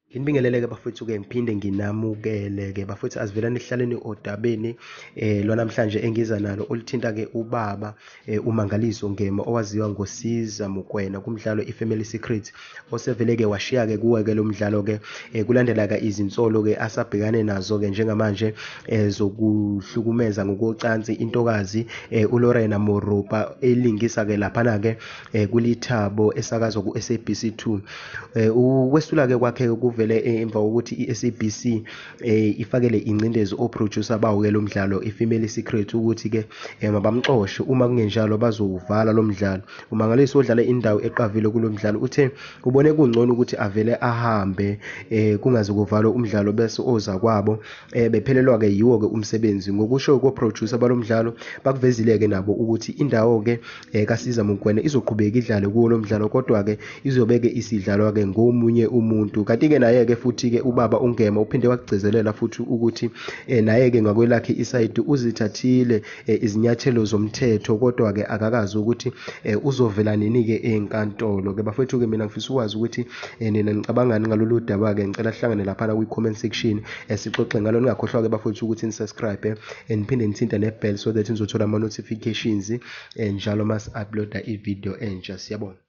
Nginibingelele-ke bafowethu-ke ngiphinde nginamukele-ke bafowethu asivelane sihlaleni odabeni lwanamhlanje engiza nalo oluthinta-ke ubaba uMangaliso Ngema owaziwa ngoSiza Mokoena kumdlalo iFamily Secret osevele-ke washiya-ke kuwo-ke lo mdlalo-ke kulandela-ke izinsolo-ke asabhekane nazo-ke njengamanje zokuhlukumeza ngokocansi intokazi uLorena Moropa elingisa-ke laphana-ke kuLithabo esakazwa ku-SABC 2. Ukwesula-ke kwakhe kuvele emva kokuthi i-SABC ifakele ingcindezi o-producer bawo-ke lo mdlalo i-Family Secret ukuthi-ke mabamxoshe uma kungenjalo bazowuvala lo mdlalo. UMangaliso odlale indawo eqavile kulo mdlalo uthe ubone kungcono ukuthi avele ahambe kungaze kuvalwe umdlalo bese ozakwabo bephelelwa-ke yiwo-ke umsebenzi. Ngokusho ko-producer balo mdlalo bakuvezile-ke nabo ukuthi indawo-ke kaSiza Mokoena izoqhubeka idlale kuwo lo mdlalo kodwa-ke izobe-ke isidlalwa-ke ngomunye umuntu. Kanti-ke naye-ke futhi-ke ubaba uNgema uphinde wakugcizelela futhi ukuthi naye-ke ngakwelakhe isayidi uzithathile izinyathelo zomthetho kodwa-ke akakazi ukuthi uzovela nini-ke enkantolo-ke. Bafowethu-ke mina ngifisa ukwazi ukuthi nina nicabangani ngalolu daba-ke, ngicela sihlangane laphana kwi-comment section sixoxe ngalo. Ningakhohlwa-ke bafowethu ukuthi ni-subscribe niphinde nithinte ne-bell so that nizothola ama-notifications njalo masi-uploada i-video entsha. Siyabonga.